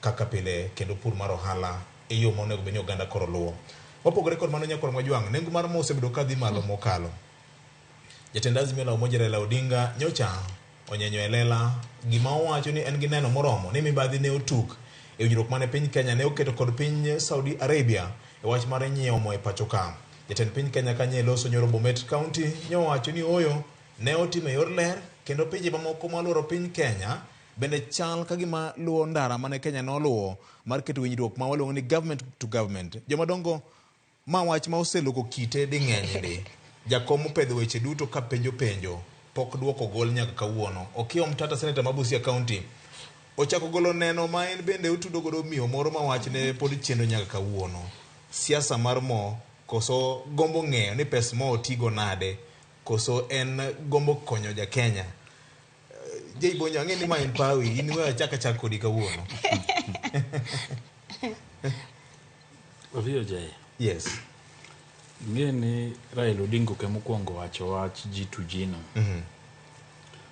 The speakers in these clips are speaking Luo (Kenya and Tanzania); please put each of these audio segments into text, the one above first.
kaka pile kendo pur mar ohala e yo ma onego bed ni oganda koro luwo. Mopogore kod mano nyakwar Mwajwang', nengo mar mo osebedo ka dhi malo mokalo. Jatend Azimio la Umoja Raila Odinga nyocha onyenyo e lela gima owacho ni en gi neno moromo ni mibadhi ne otuk e winjruok mane piny Kenya ne oketo kod piny Saudi Arabia e wach mar nyiewo mo e pacho ka. Jatend piny Kenya kanye loso nyoro Bomet County nyowacho ni ooyo ne otim e yor ler kendo pinje mamoko moluoro piny Kenya bende chal ka gima luwo ndara mane Kenya noluwo mar keto winjruok ma waluongo ni government to government. Jomadongo ma wach ma oseloko kite ding'eny ndi. Jakom opedho weche duto ka penjo penjo pok duoko gol nyaka kawuono. Okiya Omtata seneta ma Busia County ochako golo neno ma en bende otudo godo miyo moro ma wachne pod chendo nyaka kawuono. Siasa mar mo koso gombo ng'eyo ni pes mo otigo nade koso en gombo konyo ja Kenya. Jay Bonyo ang'e ni ma en pawi in we achak achak kodi kawuono. Opiyo Jay. Yes. Ing'e ni Raila Odinga ok ema okwongo wacho wach G2G no.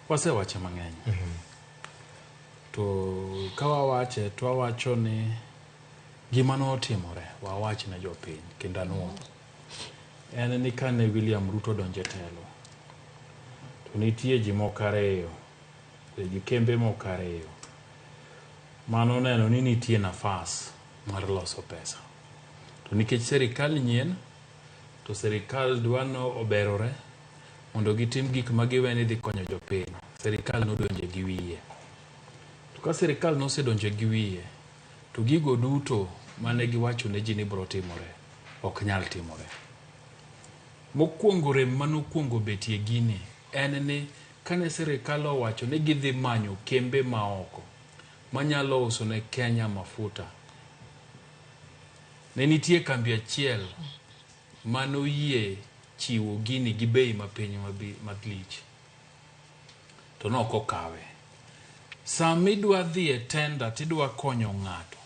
Wasewache mang'eny. To ka wawache to wawacho ni gima notimore wawach ne jopiny kendo anuo. En ni kane William Ruto odonjo e telo to nitie ji moko ariyo gi kembe moko ariyo manoneno ni nitie nafas mar loso pesa. To nikech sirikal nyien to sirikal dwa ni oberore mondo gitim gik ma giwe ni dhi konyo jopiny. Sirikal nodonje gi wiye. To ka sirikal nosedonjo gi wiye to gigo duto mane giwacho ne ji ni biro timore ok nyal timore. Mokwongo rem manokwongo betie gini en ni kane sirikal owacho ni gidhi manyo kembe maoko manyalo uso ne Kenya mafuta, ne nitie kambi achiel manoyie chiwo gini gi bei mapiny malich to nok okawe. Sama idwa dhi e tender tidwa konyo ng'ato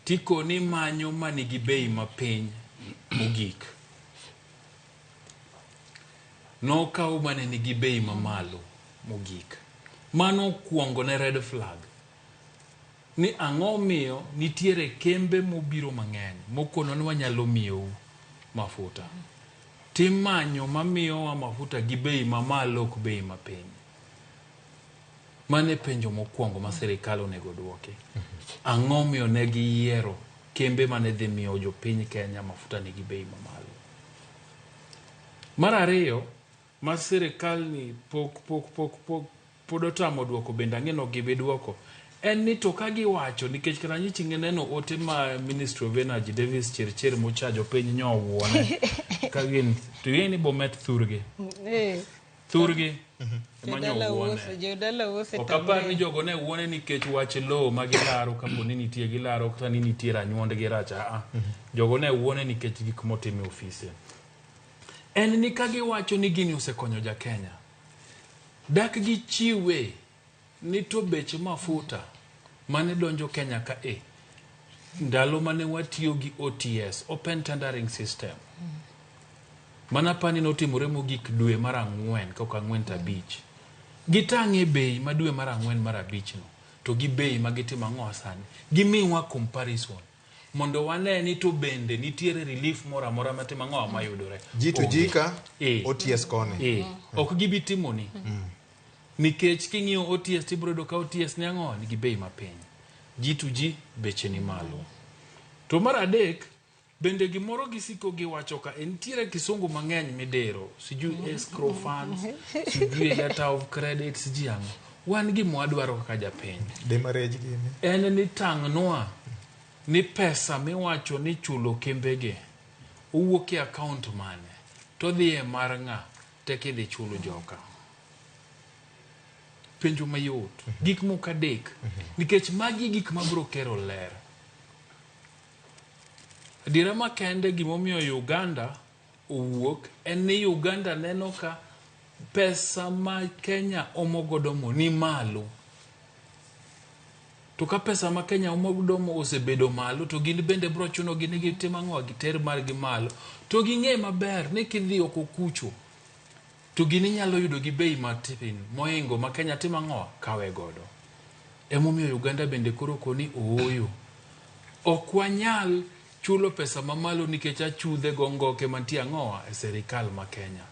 tikoni imanyo manigi bei mapiny mogik. Nokaw mane nigi bei mamalo mogik. Mano okwongo ne red flag ni ang'o miyo nitiere kembe mobiro mang'eny mokono ni wanyalo miyou mafuta. Timanyo mamiyowa mafuta gi bei mamalo ok bei mapiny. Mano e penjo mokwongo ma sirikal onego duoki. Ang'o miyo ne giyiero kembe mane dhi miyo jopiny Kenya mafuta nigi bei mamalo? Mar ariyo, ma sirikal ni pok pok pok pok pod otamo duoko bende ang'e ni ok gibi duoko en ni to ka giwacho nikech kata nyichi neno ote ma Ministry of Energy Davis Chirchir mochajo piny nyowuone ka gin to ing'e ni Bomet thurgi thurgi ema Jodala nyowuone wuose, jodala wuose ok apar ni jogo ne wuone nikech wach lowo ma gilaro kapo ni nitie gilaro kata ni nitie ranyuondgi rach aa jogo ne wuone nikech gik motim e ofise en ni ka giwacho ni gini osekonyo ja Kenya dak gichiwe ni to bech mafuta mane donjo Kenya ka e ndalo mane watiyo gi OTS Open Tendering System mana pani notimore mogik dwe mar ang'wen kok ang'wen to abich gitang'e bei ma dwe mar ang'wen mar abich no to gi bei ma gitimo ang'o sani gimiwa comparison mondo wane ni to bende nitiere relief moro amora matimo ang'o mayudore G to G ka Eh. OTS koni. Ok gibi timoni nikech king'iyo OTS tibiro yudo ka OTS ni ang'o nigi bei mapiny G to G beche ni malo to mar adek bende gimoro gisiko giwacho ka e nitiere kisungu mang'eny midero sijui escrow funds sijui letter of credit sijui ang'o wan gima wadwaro kaka japiny Demurrage gini. en ni tang'nwa ni pesa miwacho ni chulo kembege owuok e account mane to dhi e mar ng'a tek idhi chulo joka penjo mayot gik moko adek nikech magi gik mabiro kero ler adiera makende gimomiyo Uganda owuok en ni Uganda neno ka pesa ma Kenya omo godo mo ni malo to ka pesa ma Kenya omo godo mo osebedo malo to gin bende bro chuno gi ni gitim ang'o giter margi malo to ging'e maber ni kidhi oko kucho to gini inyalo yudo gi bei matin mohingo ma Kenya timo ang'o kawe godo. Emomiyo Uganda bende koro koni ooyo. Ok wanyal chulo pesa mamalo nikech achudhe go ngoke mantie ang'owa e serikal ma Kenya.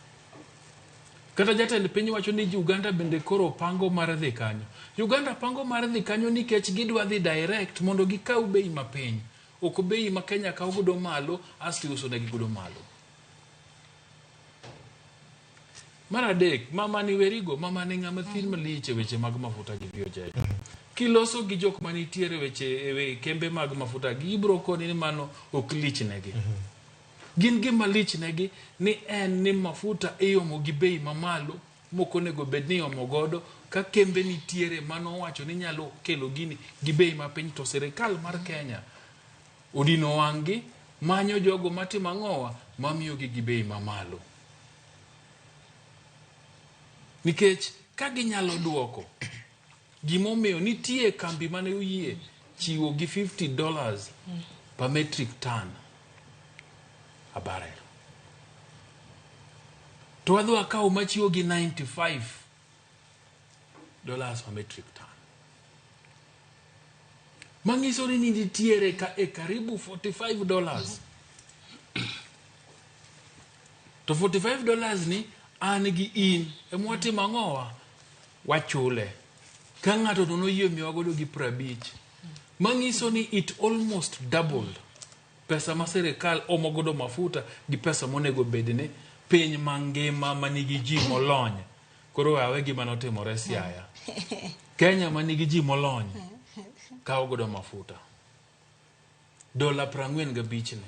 Kata jatend piny wacho ni Uganda bende koro pango mar dhi kanyo. Uganda pango mar dhi kanyo nikech gidwa dhi direct mondo gikaw bei mapiny. Ok bei ma Kenya kawo godo malo asto iuso negi godo malo. Mar adek, mama ni werigo, mama ni ng'ama thin malich e weche mag mafuta gi VOJ. Kiloso gi jok manitiere weche e kembe mag mafuta gi, gibiro koni ni mano ok lich negi. Gin gima lich negi ni en ni mafuta iomo gi bei mamalo mok onego bed ni iomo godo ka kembe nitiere manowacho ni nyalo kelo gini gi bei mapiny to sirikal mar Kenya odino wang'gi manyo jogo matimo ang'owa mamiyogi gi bei mamalo. Nikech ka ginyalo duoko gimomiyo nitie kambi mane oyie chiwo gi $50 per metric ton a barrel. To wadhi wakawo machiwo gi $95 per metric ton. Manyiso ni nitiere ka e karibu $45. To $45 ni an gi in ema watimo ang'owa wachule. Ka ng'ato to noyie miyowa godo gi 50. Manyiso ni it almost doubled pesa ma sirikal omo godo mafuta gi pesa monego bed ni piny mangima manigi ji molony. Koro awe gima notimore Siaya. Kenya manigi ji molony kawo godo mafuta. $45 ni.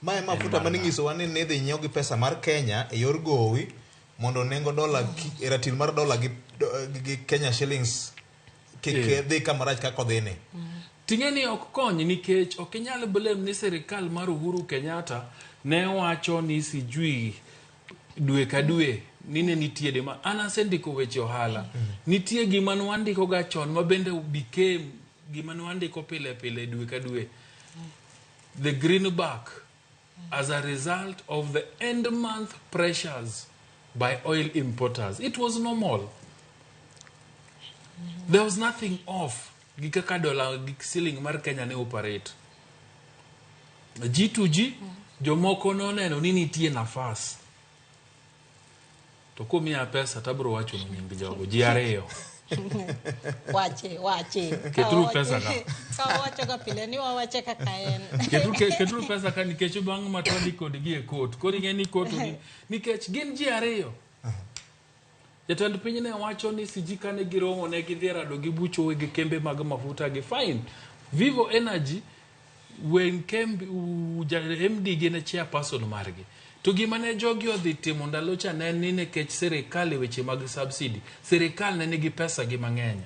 Mae mafuta mane inyisowa ni nidhi nyiew gi pesa mar Kenya e yor gowi mondo nengo dola ratil mar dola gi Kenya shillings kik dhi kama rach kaka odhini. Ting'e ni ok kony nikech ok inyal blame ni sirikal mar Uhuru Kenyatta ne wacho ni sijui dwe ka dwe ni ne nitie dema an asendiko weche ohala. Nitie gima nwandiko ga chon ma bende became gima nwandiko pile pile dwe ka dwe. The greenback as a result of the end month pressures by oil importers. It was normal. There was nothing off gi kaka dola gi siling mar Kenya ne operate. G2G jomoko noneno ni nitie nafas. To komiya pesa tabro wacho ni nying jogo ji ariyo. Wache, wache. Keturu pesa ka. Ka wawacho ga pile ni wawache kaka en. Keturu pesa ka nikech bang' ma to kodgi e court. Koro ing'e ni court nikech gin ji ariyo. Jatend piny ne wacho ni siji kane giromo ne gidhi rado gi bucho weg kembe mag mafuta gi fine. Vivo Energy wen kembe MD gi ne chairperson margi. To gima ne jogi odhi timo ndalo cha ne ni nikech sirikal e weche mag subsidy. Sirikal ne nigi pesa gi mang'eny.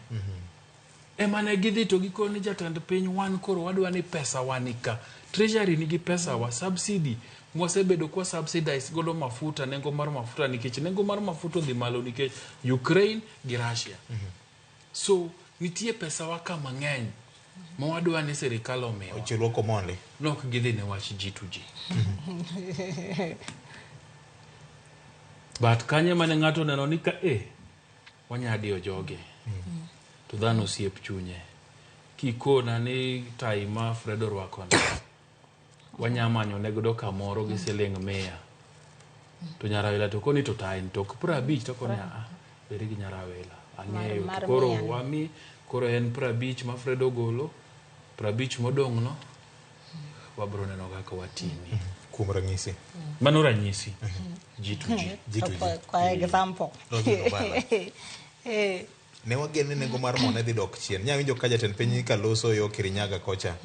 Ema ne gidhi to gikoni jatend piny wan koro wadwa ni pesa wanika. Treasury nigi pesa wa subsidy. Mwasebedo kwa subsidize godo mafuta, nengo mar mafuta nikech nengo mar mafuta odhi malo nikech Ukraine gi Russia. So nitie pesa wa ka mang'eny ma wadwa ni sirikal omiwa. Ochulwa komondi. Nok gidhi ne wach G2G. But kanye mane ng'ato oneno ni ka wanyadiyo jogi. To dhano osiep chunye. Kikona ni tai ma Fred orwako ni. Wanyamanyo ne godo kamoro gi siling 100. To Nyarawila to koni to tai to 50 to koni a beri gi Nyarawila. Ang'eyo koro wami koro en 50 ma Fred ogolo 50 modong' no wabro neno kaka watimi. Kuom ranyisi. Mano ranyisi. G2G. G2G. Kwa example. Ne wageno ni nengo mar mo ne dhi dok chien. Nya winjo ka jatend piny kaloso yo Kirinyaga kocha.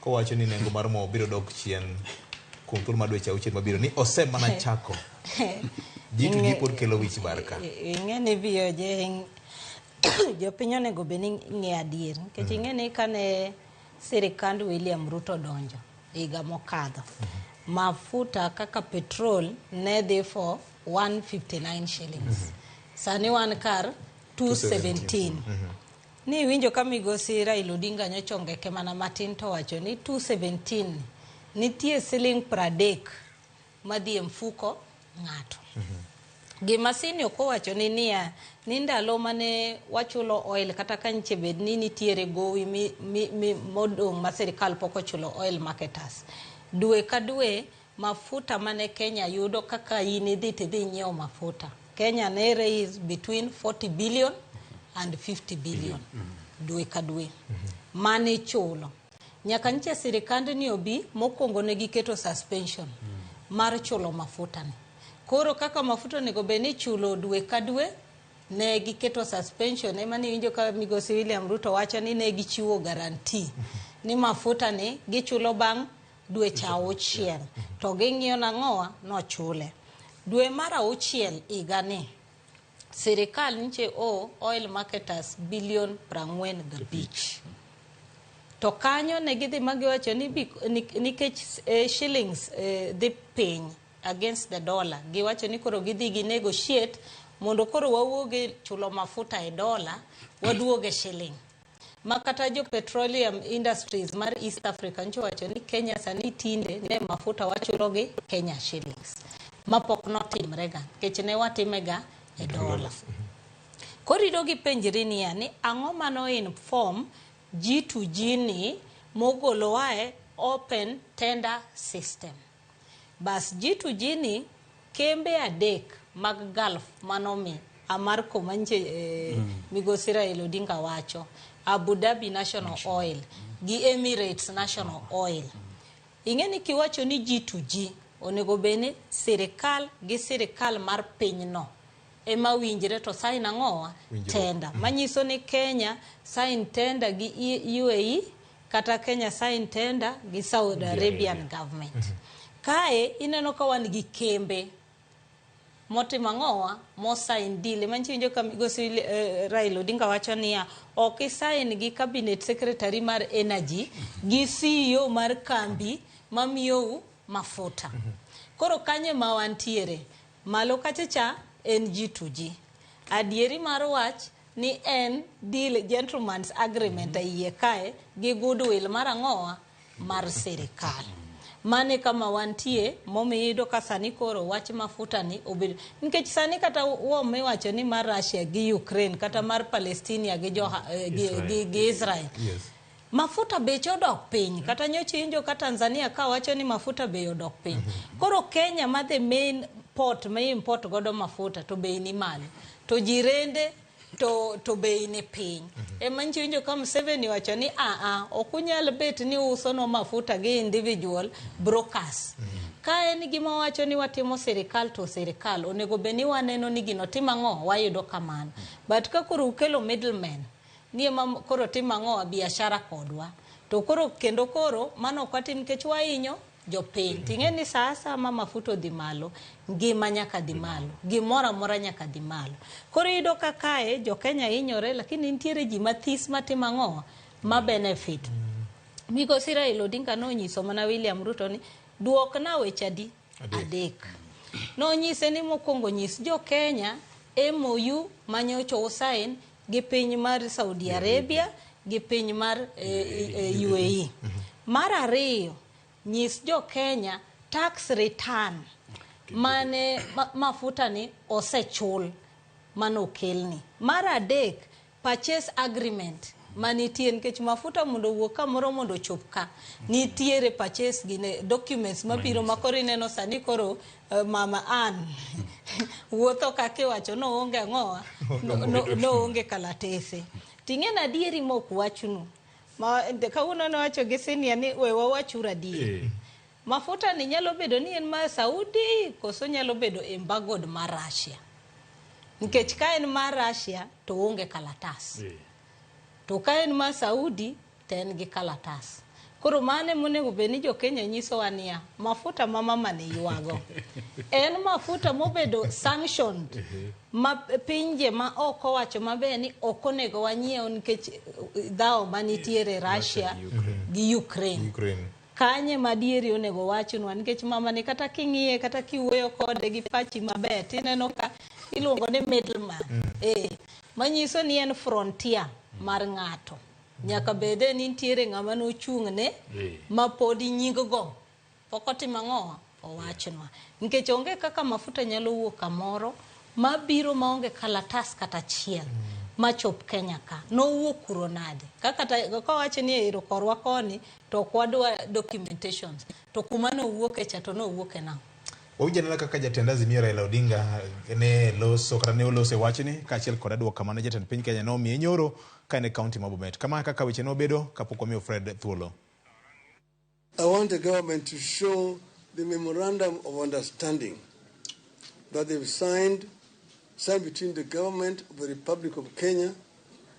Kowacho ni nengo mar mo biro dok chien kuom thuolo mar dweche 6 mabiro ni osemana chako. G2G pod kelo wich bar ka. Ing'e ni VOJ jopiny onego bed ni ng'e adier. Nikech ing'e ni kane sirikand William Ruto donjo higa mokadho, mafuta kaka petrol ne dhi for 159 shillings. Sani wan kar 217. Ni winjo ka migosi Raila Odinga nyocha ongeke mana matin to wacho ni 217 nitie siling 30 madhi e mfuko ng'ato. Gima Sini ok owacho ni niya, ni ndalo mane wachulo oil kata ka nyiche bed ni nitiere gowi mi modong' ma sirikal pok ochulo oil marketers. Dwe ka dwe mafuta mane Kenya yudo kaka in idhi tidhi inyiewo mafuta. Kenya ne raise between 40 billion and 50 billion dwe ka dwe. Mane ichulo. Nyaka nyiche sirikand ni obi mokwongo ne giketo suspension mar chulo mafuta ni. Koro kaka mafuta onego bed ni ichulo dwe ka dwe, ne giketo suspension ema ni winjo ka migosi William Ruto wacho ni ne gichiwo guarantee ni mafuta ni gichulo bang' dweche auchiel to ging'iyo nang'owa nochule. Dwe mar auchiel higani sirikal nyiche o oil marketers bilion 45. To kanyo ne gidhi ma giwacho ni nikech shillings dhi piny against the dollar, giwacho ni koro gidhi gi negotiate mondo koro wawuog e chulo mafuta e dollar waduog e shilling. Ma kata jo petroleum industries mar East Africa nyicho wacho ni Kenya sani tinde ne mafuta wachulo gi Kenya shillings. Ma pok notimre ga nikech ne watime ga e dollar. Koro idog ipenjri niya ni ang'o mano inform G2G ni mogolowa e open tender system. Bas G2G ni kembe adek mag Gulf manomi Amarco manche migosi Raila Odinga wacho, Abu Dhabi National Oil gi Emirates National Oil. Ing'e ni kiwacho ni G2G onego bed ni sirikal gi sirikal mar pinyno ema winjre to sign ang'owa tender. Manyiso ni Kenya sign tender gi UAE kata Kenya sign tender gi Saudi Arabian government. Kae ineno ka wan gi kembe motimo ang'owa mo sign deal ema nyicho ka migosi Raila Odinga wacho niya ok isign gi cabinet secretary mar energy gi CEO mar kambi mamiyou mafuta. Koro kanye ma wantiere malo kacha cha en G2G. Adieri mar wach ni en deal gentleman's agreement e iye kae gi goodwill mar ang'owa mar sirikal. Mane kama wantie momiyo iyudo ka sani koro wach mafuta ni obedo nikech sani kata war miwacho ni mar Russia gi Ukraine kata mar Palestina gi jo gi Israel. Yes. Mafuta beche odok piny kata nyocha iwinjo ka Tanzania ka wacho ni mafuta bei odok piny. Koro Kenya ma the main port ma import godo mafuta to bei ni malo. To jirende to bei ni piny. Ema nyicho iwinjo ka Museveni wacho ni a ok unyal bet ni uso no mafuta gi individual brokers. Ka en gima wacho ni watimo sirikal to sirikal onego bed ni waneno ni gino timo ang'o wayudo kamano. But ka koro ukelo middlemen ni ema koro timo ang'o biashara kodwa. To koro kendo koro mano ok watim nikech wahinyo jopiny. Ting'e ni sa asaya ma mafuta odhi malo, ngima nyaka dhi malo, gimoro amora nyaka dhi malo. Koro iyudo ka kae jo Kenya hinyore lakini nitiere ji mathis matimo ang'o ma benefit. Migosi Raila Odinga nonyiso mana William Ruto ni duokna weche adi? Adek. Nonyise ni mokwongo nyis jo Kenya MOU manyocha usign gi piny mar Saudi Arabia gi piny mar UAE. Mar ariyo, nyis jo Kenya tax return mane mafuta ni osechul manokelni. Mar adek, purchase agreement manitie nikech mafuta mondo owuok kamoro mondo ochop ka nitiere purchase gine documents mabiro ma koro ineno sani koro mama Ann wuotho kaka iwacho noonge ang'owa noonge kalatese ting'e na adieri mok wachnu ma kawuono nowacho gi senior ni we wawachuru adieri. Mafuta ni nyalo bedo ni en mar Saudi koso nyalo bedo embargoed mar Russia. Nikech ka en mar Russia to onge kalatas. To ka en mar Saudi to en gi kalatas. Koro mano emonego bed ni jo Kenya nyisowa niya, mafuta ma mama ni ywago. En mafuta mobedo sanctioned ma pinje ma oko wacho maber ni ok onego wanyiew nikech dhawo manitiere Russia gi Ukraine. Ukraine. Kanye madieri onego wachnwa nikech mama ni kata king'iye kata kiwuoyo kode gi pachi maber tineno ka iluongo ni middleman. Manyiso ni en frontier mar ng'ato. Nyaka bede ni nitiere ng'ama nochung'ne ma podi nying go pok otimo ang'o owachnwa. Nikech onge kaka mafuta nyalo wuok kamoro mabiro maonge kalatas kata achiel machop Kenya ka. Nowuok kuro nade? Kaka kawacho ni ero korwa koni to ok wadwa documentations. To kuma nowuoke cha to nowuoke nang'o? Wawinjo anena kaka jatend Azimio Raila Odinga ne loso kata ne oloso e wachni kaachiel kod adwoka mane jatend piny Kenya nomiye nyoro ka en e kaunti ma Bomet. Kama kaka weche nobedo kapok wamiyo Fred thuolo. I want the government to show the memorandum of understanding that they've signed between the government of the Republic of Kenya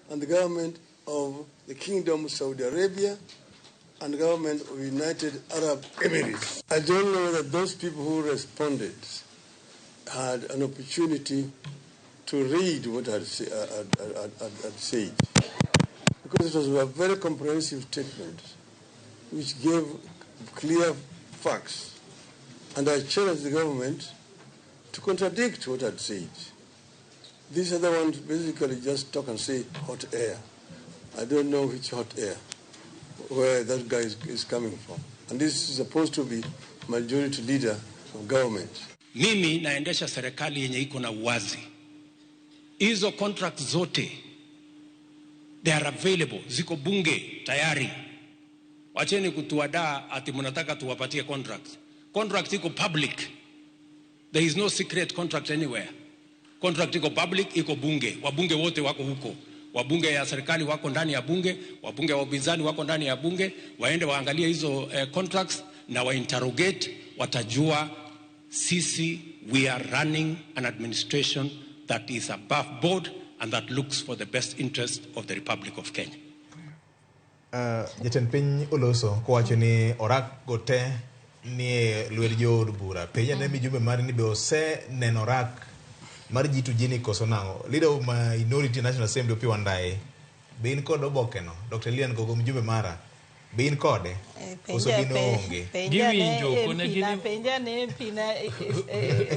and the government of the Kingdom of Saudi Arabia and the government of United Arab Emirates. I don't know that those people who responded had an opportunity to read what I'd said, because it was a very comprehensive statement which gave clear facts. And I challenged the government to contradict what I'd said. These other ones basically just talk and say hot air. I don't know which hot air, where that guy is coming from. And this is supposed to be majority leader of government. Mimi naendesha serikali yenye iko na uwazi. Hizo contracts zote, they are available, ziko bunge tayari. Wacheni kutuadaa ati mnataka tuwapatie contracts. Contract iko public. There is no secret contract anywhere. Contract iko public, iko bunge. Wabunge wote wako huko. Wabunge ya serikali wako ndani ya bunge, wabunge wa upinzani wako ndani ya bunge, waende waangalie hizo contracts na wa interrogate, watajua sisi we are running an administration that is above board and that looks for the best interest of the Republic of Kenya. Jatend piny oloso kowacho ni orak go te nie lwet jood bura. Penja ne mijumbe mari ni be oseneno orak mar G2G ni koso nang'o? Leader of Minority National Assembly Opiyo Wandayi, be in kod oboke no? Dr. Lilian Gogo mjumbe mara, be in kode? Koso gino onge? Giwinjo kone gini Penja ne MP na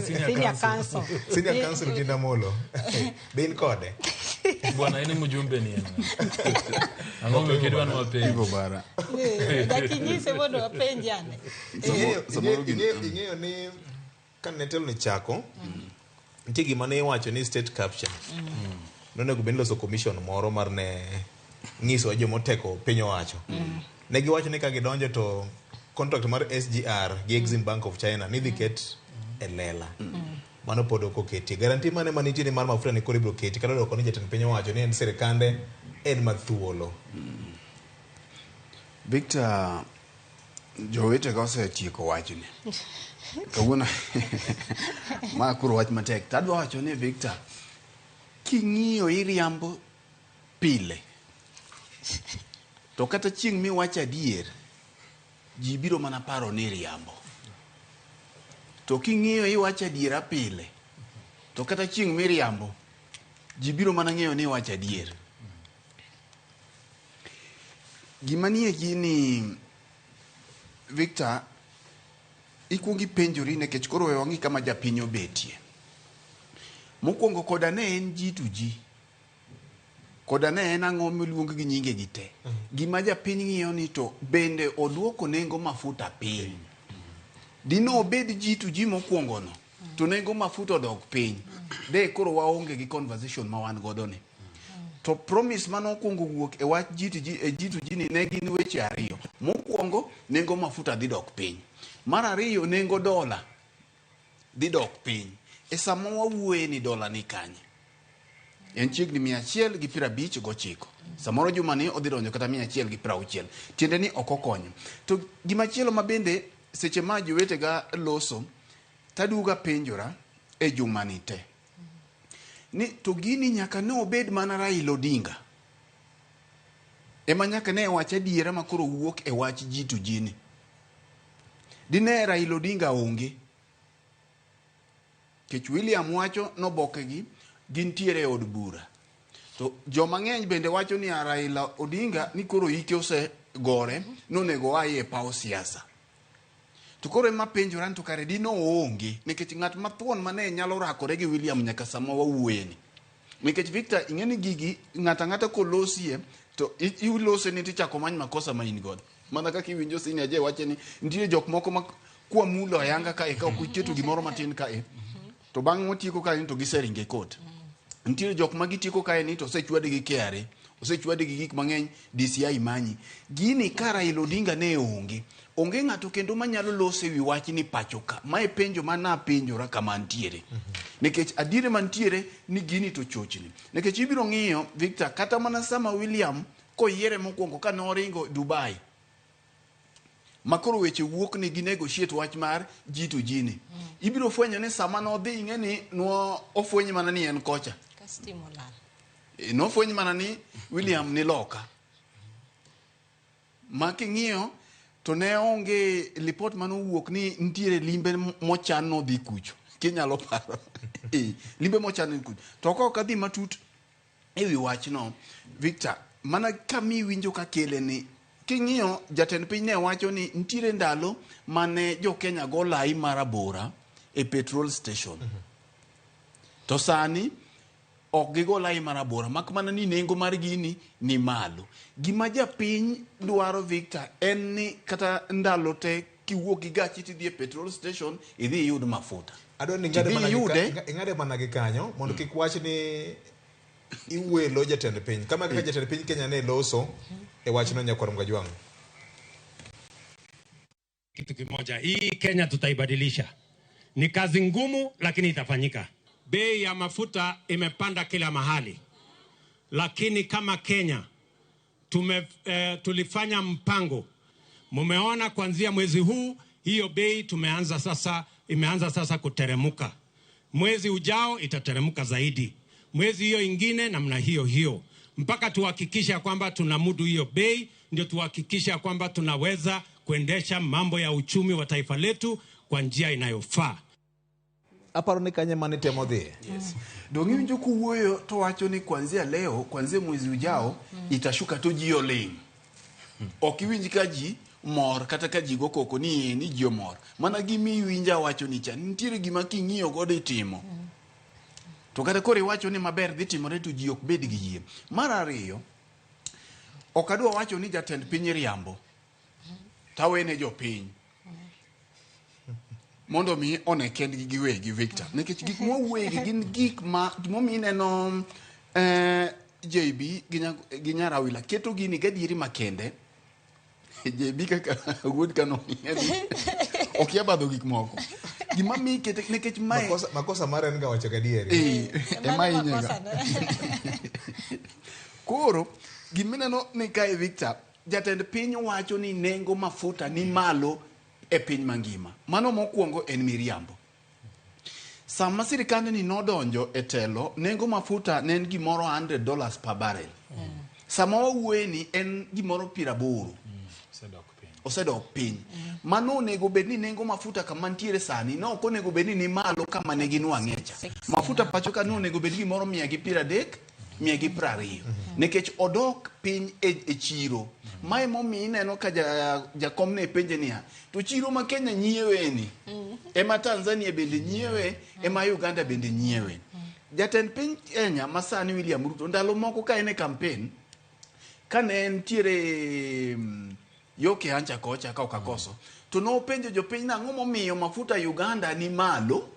senior council. Senior council Tinda Molo. Be in kode? Bwana ene mjumbe ni en. Ang'o mikidwa ni wapenj? Hivyo bara. Dakinyise mondo wapenjane. Ing'eyo ni kane telo ni chako, nitie gima ne iwacho ni state capture. Nonego bed ni loso commission moro mar ne nyiso jomoteko piny owacho. Ne giwacho ni ka gidonjo to contract mar SGR gi Exim Bank of China ni dhi ket e lela. Mano pod ok oketi. Guarantee mane manitie ni mar mafuta ni koro ibiro keti kata doko ni jatend piny owacho ni en sirikande en mathuolo. Victor, jowetega osetieko wachni. Kawuono ma koro wach matek. Tadwa wacho ni Victor, king'iyo iriambo pile, to kata chieng' miwacho adier, ji biro mana paro ni iriambo. To king'iyo iwacho adiera pile, to kata chieng' miriambo, ji biro mana ng'eyo ni iwacho adier. Gima nie gini, Victor, ikuongo ipenjori nikech koro we wang'i kama japiny obetie. Mokwongo koda ne en G2G, koda ne en ang'o miluong gi nyinge gi te. Gima japiny ng'iyo ni to bende oduoko nengo mafuta piny. Dino obed G2G mokwongo no, to nengo mafuta odok piny. De koro waonge gi conversation ma wan godo ni. To promise mane okwongo wuok e wach G2G, e G2G ni ne gin weche ariyo. Mokwongo, nengo mafuta dhi dok piny. Mar ariyo, nengo dola dhi dok piny. E sama wawuoye ni dola ni kanye? En chiegni 159. Samoro juma ni odhi donjo kata 160. Tiende ni ok okonyo. To gimachielo ma bende seche ma jowetega loso, taduoga penjora e juma ni te. Ni to gini nyaka ne obed mana Raila Odinga. Ema nyaka ne wach adiera ma koro wuok e wach G2G ni. Dine Raila Odinga onge. Kech William wacho noboke gi gintiere e od bura. To joma ng'eny bende wacho ni Raila Odinga ni koro ike osegore, nonego oaye e paw siasa. To koro ema penjora ni to kare dino oonge, nikech ng'at mathuon mane nyalo rakore gi William nyaka sama wawuoye ni. Nikech Victor, ing'e ni gigi ng'ato ang'ata kolosie to ilose ni tichako many makosa ma in godo. Mana kaka iwinjo Senior J wacho ni nitie jok moko ma kwamulo ayanga kae ka ok uketo gimoro matin kae. To bang' motieko kae ni to giseringe court. Nitiere jok ma gitieko kae ni to osechwadi gi KRA, osechwadi gi gik mang'eny, DCI manyi. Gini ka Raila Odinga ne onge, onge ng'ato kendo manyalo loso ewi wachni pacho ka. Mae penjo ma napenjora kama antiere. Nikech adieri mantiere ni gini to chochni. Nikech ibiro ng'iyo Victor, kata mana sama William koyiere mokwongo ka noringo Dubai, makoro weche wuok ni gi negotiate wach mar G to G ni. Ibiro fwenyo ni sama nodhi ing'e ni no ofweny mana ni en kocha. Ka stima olal. Nofweny mana ni William ni loka. Ma king'iyo to ne onge lipot manowuok ni nitiere limbe mochan nodhi kucho. Kinyalo paro. Limbe mochan nodhi kucho. To ka ok adhi matut ewi wachno, Victor, mana kami winjo ka kele ni king'iyo jatend piny ne wacho ni nitiere ndalo mane jo Kenya go lai marabora e petrol station. To sani ok gigo lai marabora mak mana ni nengo mar gini ni malo. Gima japiny dwaro Victor en ni kata ndalo te kiwuok gi gachi tidhi e petrol station idhi iyud mafuta. Adwa ni ing'ade Tidhi mana gi iyude ing'ade mana gi kanyo mondo kik wach ni iwelo jatend piny. Kama kaka jatend piny Kenya ne loso e wachno nyakwar Mgajwang'. Kitu kimoja, hii Kenya tutaibadilisha. Ni kazi ngumu lakini itafanyika. Bei ya mafuta imepanda kila mahali, lakini kama Kenya tulifanya mpango. Mumeona kuanzia mwezi huu hiyo bei tumeanza sasa, imeanza sasa kuteremuka. Mwezi ujao itateremuka zaidi, mwezi hiyo ingine namna hiyo hiyo, mpaka tuhakikisha kwamba tunamudu hiyo bei, ndio tuhakikisha kwamba tunaweza kuendesha mambo ya uchumi wa taifa letu kwa njia inayofaa. Aparo ni kanye mane temo dhiye. Yes. Dong' iwinjo kowuoyo to wacho ni kuanzia leo, kuanzia mwezi ujao itashuka to ji oling'. Ok iwinj ka ji mor kata ka ji go koko ni ni ji omor. Mana gima iwinjo awacho ni cha nitiere gima king'iyo godo itimo. To kata koro iwacho ni maber dhi timore to ji ok bed gi yie. Mar ariyo, ok adwa wacho ni jatend piny riambo. Tawene jopiny. Mondo mi one kendgi giwegi Victor. Nikech gik mwawuoyegi gin gik ma gimomiyo ineno JB gi Nyarawila keto gini gadieri makende. JB kaka wuod Kano okia badho gik moko. Gima miyi kete nikech mae Makosa mare en ga wacho gadieri. Ema hinyega. Koro gimineno ni kae Victor, jatend piny wacho ni nengo mafuta ni malo e piny mangima. Mano mokwongo en miriambo. Sama sirikandni nodonjo e telo, nengo mafuta ne en gimoro $100 per barrel. Sama wawuoye ni en gimoro 80. Osedok piny. Mano onego bed ni nengo mafuta kama ntiere sani ne ok onego bed ni ni malo kama ne ginwang'e cha. Mafuta pacho ka ne onego bed gimoro 130, 120. Nikech odok piny e chiro. Mae momiyo ineno ka jakom ne penje niya, to chiro ma Kenya nyiewe ni, ema Tanzania bende nyiewe, ema Uganda bende nyiewe. Jatend piny Kenya masani William Ruto ndalo moko ka en e campaign, kane entiere yo Kehancha kocha ka ok akoso, to nopenjo jopiny nang'o momiyo mafuta Uganda ni malo,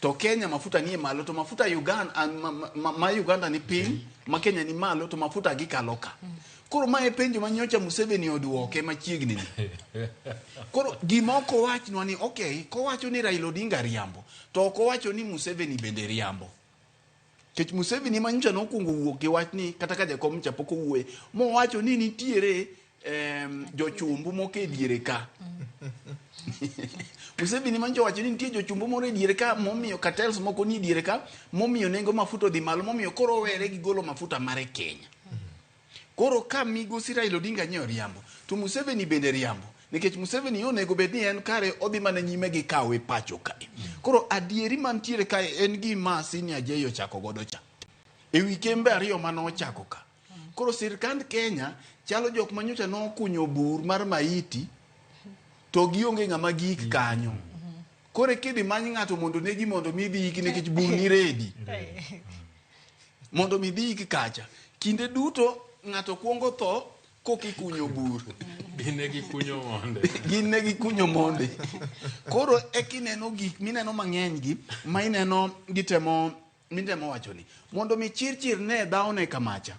to Kenya mafuta ni malo, to mafuta Uganda, ma Uganda ni piny, ma Kenya ni malo, to mafuta gikalo ka. Koro mae penjo ma nyocha Museveni oduoke machiegni ni. Koro gima ok owachnwa ni okay, kowacho ni Raila Odinga riambo, to ok owacho ni Museveni bende riambo. Nikech Museveni ma nyocha nokwongo wuok gi wach ni kata ka jakom cha pok owuoye, mowacho ni nitiere jochumbu moko e diere ka. Museveni ma nyocha owacho ni nitie jochumbu moro e diere ka momiyo cartels moko ni e diere ka momiyo nengo mafuta odhi malo momiyo koro owere gi golo mafuta mare Kenya. Koro ka migosi Raila Odinga nye oriambo, to Museveni bende riambo. Nikech Museveni onego bed ni en kare odhi mana nyime gi kawe pacho kae. Koro adieri mantiere kae en gima Senior J ochako godo cha. Ewi kembe ariyo mane ochako ka. Koro sirkand Kenya chalo jok manyocha nokunyo bur mar maiti to gionge ng'ama gik kanyo. Koro kidhi many ng'ato mondo negi mondo mi dhi iki nikech bur ni ready. Mondo mi dhi iki kacha. Kinde duto ng'ato kuongo tho Koka ikunyo bur. Gin ne gikunyo monde. Gin ne gikunyo monde. Koro ekineno gik mineno mang'eny gi ma ineno gitemo mitemo wacho ni mondo mi Chirchir ne dhawne kamacha.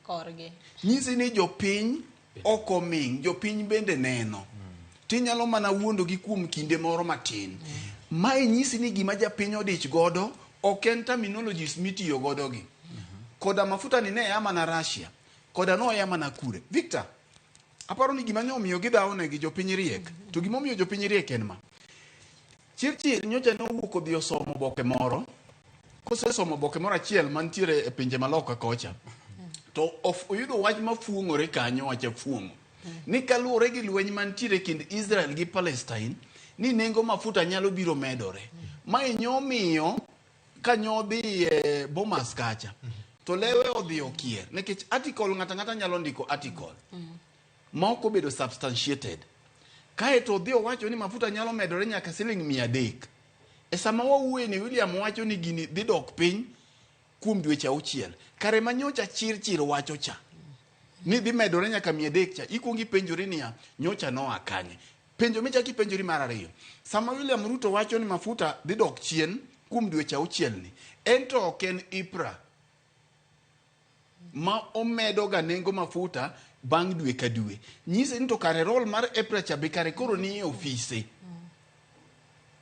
Korgi. Nyisi ni jopiny ok oming', jopiny bende neno. Tinyalo mana wuondogi kuom kinde moro matin. Mae nyisi ni gima japiny odich godo ok en terminologies mitiyo godo gi. Koda mafuta ni ne ya mana Russia, koda no ya mana kure. Victor, aparo ni gima ne omiyo gidhawone gi jopiny riek. To gima omiyo jopiny riek en ma. Chirchir nyocha ne owuok odhi osomo oboke moro. Kosesomo oboke moro achiel mantiere e pinje maloka kocha. To oyudo wach mafuong'ore kanyo, wach afuong'o. Ni kaluwore gi lweny mantiere kind Israel gi Palestine, ni nengo mafuta nyalo biro medore. Mae nyomiyo ka nyodhi e Bomas kacha, to lewe odhi okier. Nikech article ng'ato ang'ata nyalo ndiko article ma ok obedo substantiated. Kaeto odhi owacho ni mafuta nyalo medore nyaka siling 300. E sama wawuoye ni William wacho ni gini dhi dok piny kuom dweche 6. Kare ma nyocha Chirchir wacho cha ni dhi medore nyaka 300 cha, ikuongo ipenjori niya, nyocha noa kanye? Penjo michako ipenjori mar ariyo, sama William Ruto wacho ni mafuta dhi dok chien kuom dweche 6 ni, en to ok en IPRA ma omedo ga nengo mafuta bang' dwe ka dwe. Nyise ni to kare role mar EPRA cha be kare koro ni e ofise.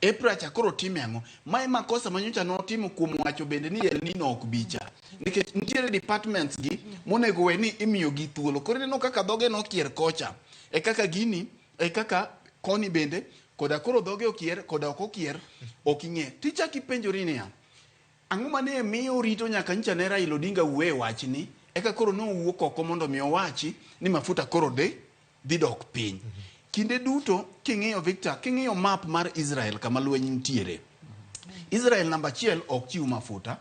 EPRA cha koro time ang'o? Mae makosa ma nyocha notimo kuom wacho bende ni El Nino ok bicha. Nikech nitiere departments gi monego we ni imiyo gi thuolo. Koro ineno kaka dhoge nokier kocha. E kaka gini, e kaka koni bende, koda koro dhoge okier, koda ok okier, ok ing'e. Tichak ipenjori niya, ang'o mane miyo rito nyaka nyicha ne Raila Odinga wuoye wachni, eka koro nowuok oko mondo mi owachi ni mafuta koro dhi dok piny. Kinde duto king'iyo Victor, king'iyo map mar Israel kama lweny nitiere. Israel namba 1 ok chiw mafuta.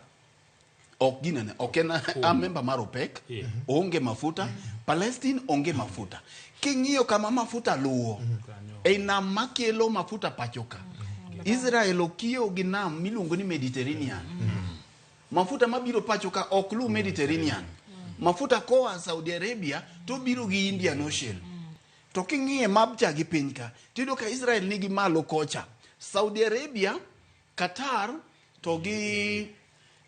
Ok ginene, ok en a member mar OPEC, onge mafuta. Palestine onge mafuta. King'iyo kama mafuta luwo, e nam makelo mafuta pacho ka. Israel okiewo gi nam miluongo ni Mediterranean. Mafuta mabiro pacho ka ok luw Mediterranean. Mafuta koa Saudi Arabia to biro gi Indian Ocean. To king'iye map cha gi piny ka, tiyudo ka Israel nigi malo kocha. Saudi Arabia, Qatar to gi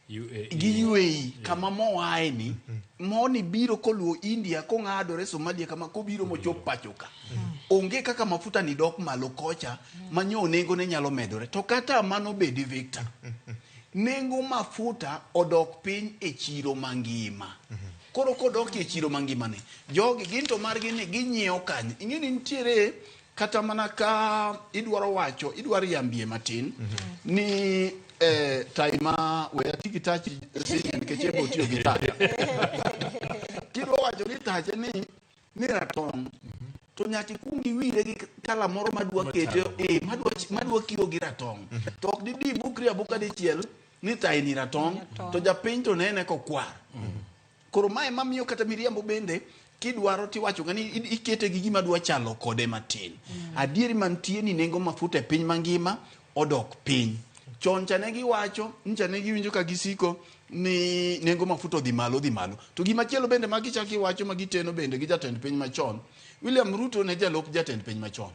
UAE. gi UAE kama moae ni, moni biro koluwo India kong'adore Somalia kama kobiro mochop pacho ka. Onge kaka mafuta ni dok malo kocha ma nyo nengo ne nyalo medore. To kata mano bedi Victor, nengo mafuta odok piny e chiro mangima. Koro kodok e chiro mangima ni, jogi gin to margi ni ginyiewo kanye? Ing'e ni nitiere kata mana ka idwaro wacho, idwaro yambie matin ni tai ma we ati gi tachi senior nikech en be otiyo gi tacha. Kidwa wacho ni tache ni ratong', to nyaka ikuong iwire gi kala moro madwa kete, madwa kiwo gi ratong'. To ok didi bukri abuka dichiel ni tai ni ratong', to japiny to nene kokwar. Koro mae mamiyo kata miriambo bende kidwaro tiwacho ga ni ikete gi gima dwa chalo kode matin. Adieri mantie ni nengo mafuta e piny mangima odok piny. Chon cha ne giwacho, ncha ne giwinjo ka gisiko ni nengo mafuta odhi malo, odhi malo. To gima chielo bende ma gichako iwacho ma giteno bende gi jatend piny machon, William Ruto ne jalup jatend piny machon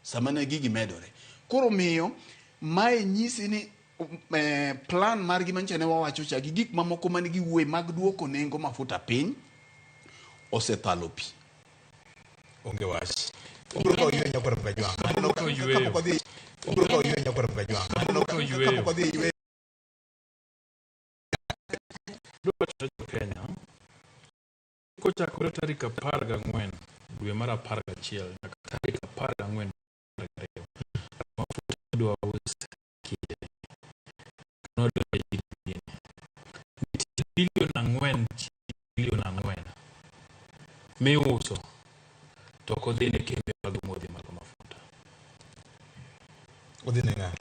sama ne gigi medore. Koro miyo mae nyisi ni plan margi manyicha ne wawacho cha gi gik mamoko mane giwuoye mag duoko nengo mafuta piny osethalo pi. Onge wach. Obiro kawo yweyo nyakwar Mkajwang'. Obiro kawo yweyo. Kapok odhi, obiro kawo yweyo nyakwar Mkajwang'. Obiro kawo yweyo. Kapok odhi yweyo. Kenya kochakore tarik 14 dwe mar 11 nyaka tarik 14 2 mafuta idwa us kinde nodonjo e GDP. Nitie bilion 4 bilion 4 miuso to ok odhi ne kembe mag modhi mag mafuta. Odhi ne ng'a?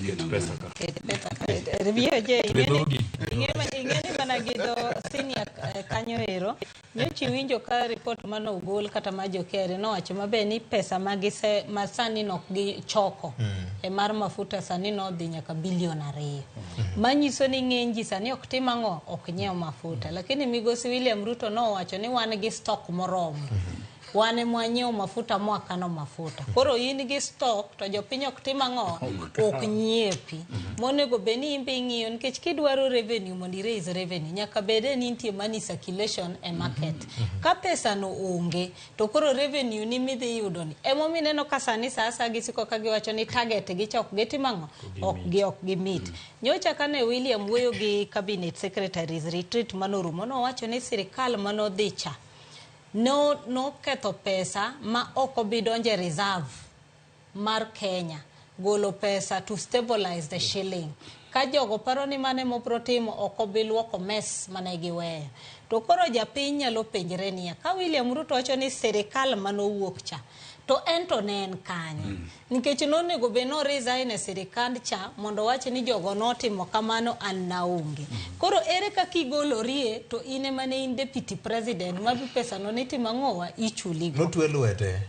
Ket pesa ka. Ket pesa ka. BOJ, Twe dhogi. ing'eni mana gi dho senior kanyo ero nyocha iwinjo ka report mane ogol kata ma jo KRA nowacho maber ni pesa ma gise ma sani nok gichoko e mar mafuta sani nodhi nyaka bilion 2. Manyiso ni ng'eny ji sani ok tim ang'o, ok nyiew mafuta. Lakini migosi William Ruto nowacho ni wan gi stock moromo. Wan ema wanyiewo mafuta mwakano mafuta. Koro in gi stock to jopiny ok tim ang'o, ok nyiepi. Monego bed ni in be ing'iyo nikech kidwaro revenue mondo i raise revenue nyaka bede ni nitie money circulation e market. Ka pesa no onge to koro revenue ni midhi yudo ni. Emomiyo ineno ka sani sa asaya gisiko ka giwacho ni target gi cha ok gitim ang'o, ok gi meet. Nyocha kane William wuoyo gi cabinet secretaries retreat manorumo nowacho ni sirikal manodhi cha no noketho pesa ma ok obi donjo e reserve mar Kenya golo pesa to stabilize the shilling. Ka jogo paro ni mano ema obiro timo ok obi luoko mess mane giweyo. To koro japiny nyalo penjre niya, ka William Ruto wacho ni sirikal manowuok cha, to en to ne en kanye? Nikech nonego bed no resign e sirikand cha mondo owach ni jogo notimo kamano an naonge. Koro ere kaka igolorie to in ema ne in deputy president ma pesa no nitimo ang'owa ichuligo. Notwe lwete.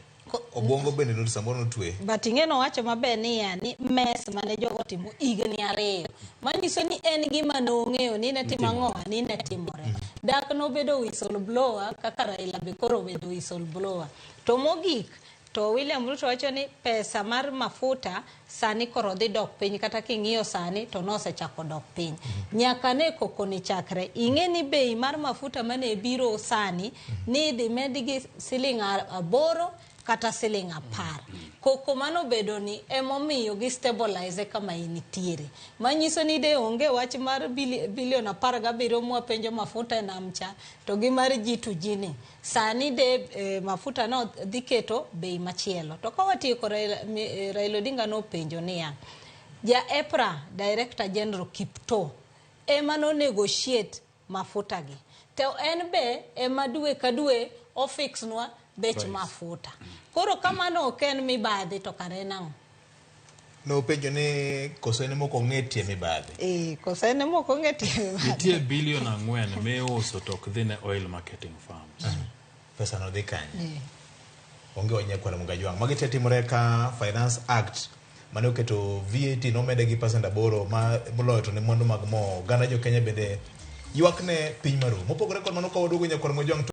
Obwongo bende no samoro notwe. But ing'e nowacho maber niya ni mess mane jogo otimo higni 2. Manyiso ni en gima nong'eyo ni ne timo ang'owa ni ne timore. Dak nobedo whistle blower kaka Raila be koro obedo whistle blower. To mogik to William Ruto wacho ni pesa mar mafuta sani koro dhi dok piny kata king'iyo sani to nosechako dok piny. Nyaka ne koko ni chakre ing'e ni bei mar mafuta mane biro sani ni idhi medgi siling 8 kata siling 10. Koko mano bedo ni emomiyo gi stabilize kama initiere. Manyiso ni de onge wach mar bilion 17 mwapenjo mafuta e nam cha to gi mar G2G ni. Sani de mafuta no dhi keto bei machielo. To ka watieko Raila Odinga nopenjo niya, ja EPRA Director General Kiptoo ema no negotiate mafuta gi. To en be ema dwe ka dwe ofix nwa bech mafuta. Koro kamano ok en mibadhi to kare nang'o? Nopenjo ni koso en mok ong'e tie mibadhi. Koso en mok ong'e tie mibadhi. Nitie bilion 4 miuso to ok dhi ne oil marketing firms. Pesa no dhi kanye? Onge wach kwalo Mugajwang'. Magi te timore ka Finance Act mane oketo VAT nomede gi 8% ma moloyo to ne mwandu mag mo. Oganda jo Kenya bende ywak ne piny maru. Mopogore kod mano ka waduogo nyakwar Mugajwang'